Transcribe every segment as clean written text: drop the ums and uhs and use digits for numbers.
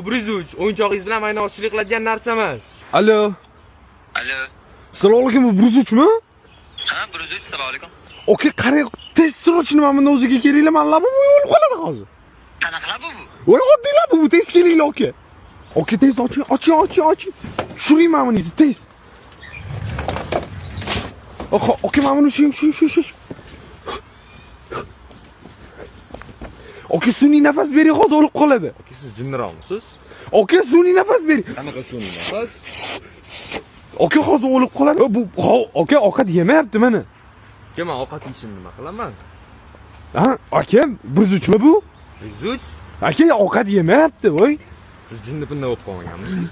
Bu 103 o'yinchog'ingiz bilan maynavozchilik qiladigan narsa emas. Alo. Alo. Assalomu alaykum, bu 103 mi? Ha, 103, assalomu alaykum. Aka, qarang, tez срочно mana buni o'ziga kelinglar, mana labu bu o'lib qoladi hozir. Qanaqa bu bu? Voy, oddiylar bu, tez kelinglar aka. Aka, tez oching, oching, oching, oching. Tushiring mana buni, tez. Aka, aka, mana buni ushlang, ushlang, ushlang, ushlang. Aka, sun'iy nafas bering, hozir o'lib qoladi. Aka, siz jinniroqmisiz? Aka, sun'iy nafas bering. Qanaqa sun'iy nafas? Aka, hozir o'lib qoladi. Bu aka ovqat yemayapti mana. Aka, men ovqat yeyishimni nima qilaman? Ha, aka, 103 mi bu? 103? Aka, ovqat yemayapti, voy. Siz jinni pinna bo'lib qolmaganmisiz?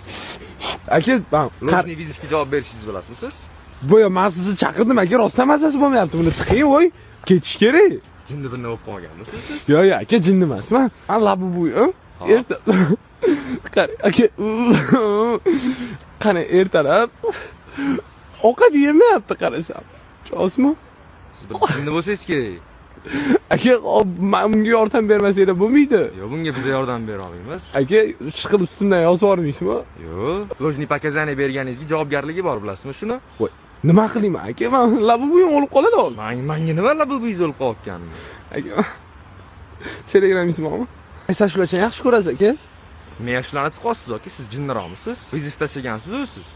Aka, man Ложный вызов ga javob berishingizni bilasizmi siz? Boya men sizni chaqirdim, aka, rostdan mazasi bo'lmayapti. Buni tiqing, voy. Ketish kerak. Jinni pinna bo'lib qolmaganmisiz siz? Yo'q, yo'q, aka, jinni emasman. Man labu bu, Ha. Erta. Qarang, aka. Qarang, ertalab ovqat yemayapti qarasam. Tushunasizmi? Siz bir jinni bo'lsangiz kerak. Aka, man bunga yordam bermasanglar bo'lmaydi. Yo'q, bunga biza yordam bera olmaymiz. Aka, chiqib ustimdan yozib yubormaysizmi? Yo'q, ложный показания berganingizga javobgarligi bor, bilasizmi shuni? Voy, nima qilayman, aka? Man labu buyim o'lib qoladi hozir. Manga nima labubingiz o'lib qolayotganini? Aka, Telegramingiz bormi? Qaysi ashulachani yaxshi ko'rasiz, aka? Men shularni tiqyapsiz aka, siz jinniroqmisiz? Вызов tashlagansiz u siz.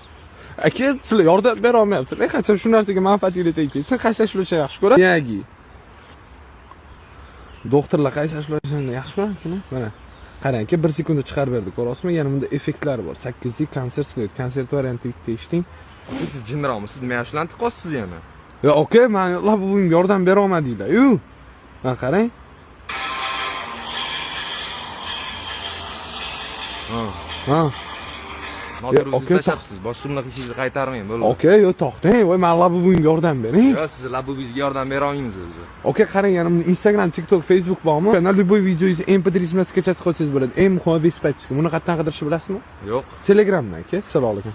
Aka, sizlar yordam bera olmayapsizlar. Qachon shu narsaga manfaatinglar tegib ketsa, qaysi ashulachani yaxshi ko'radi? Miyagi. Doktorlar qaysi ashulachani yaxshi ko'radi ekan? Mana. Qarang, aka, 1 sekunda chiqarib berdi, ko'rasizmi? Yana bunda effektlari bor. 8lik konsert qo'yadi. Konsert varianti bitta eshiting. Aka, siz jinniroqmisiz? Nima shularni tiqyapsiz yana? Yo, aka, men labubimga yordam bera olmadinglar-yu. Mana qarang. Ha. Ha. Noto'g'ri Aka, vызов tashlabsiz. Boshqa bunaqa ishingizni qaytarmang, bo'ldi. Aka, yo, to'xtang, voy, men labubimga yordam bering. Yo'q, sizni labubingizga yordam bera olmaymiz o'zi. Aka, qarang, yana bunda Instagram, TikTok, Facebook bormi? На любой videongizni MP3 bilan скачать qilsangiz bo'ladi. Eng muhimi без подписка. Buni qayerdan qidirishni bilasizmi? Yo'q. Telegramdan, aka. Assalomu alaykum.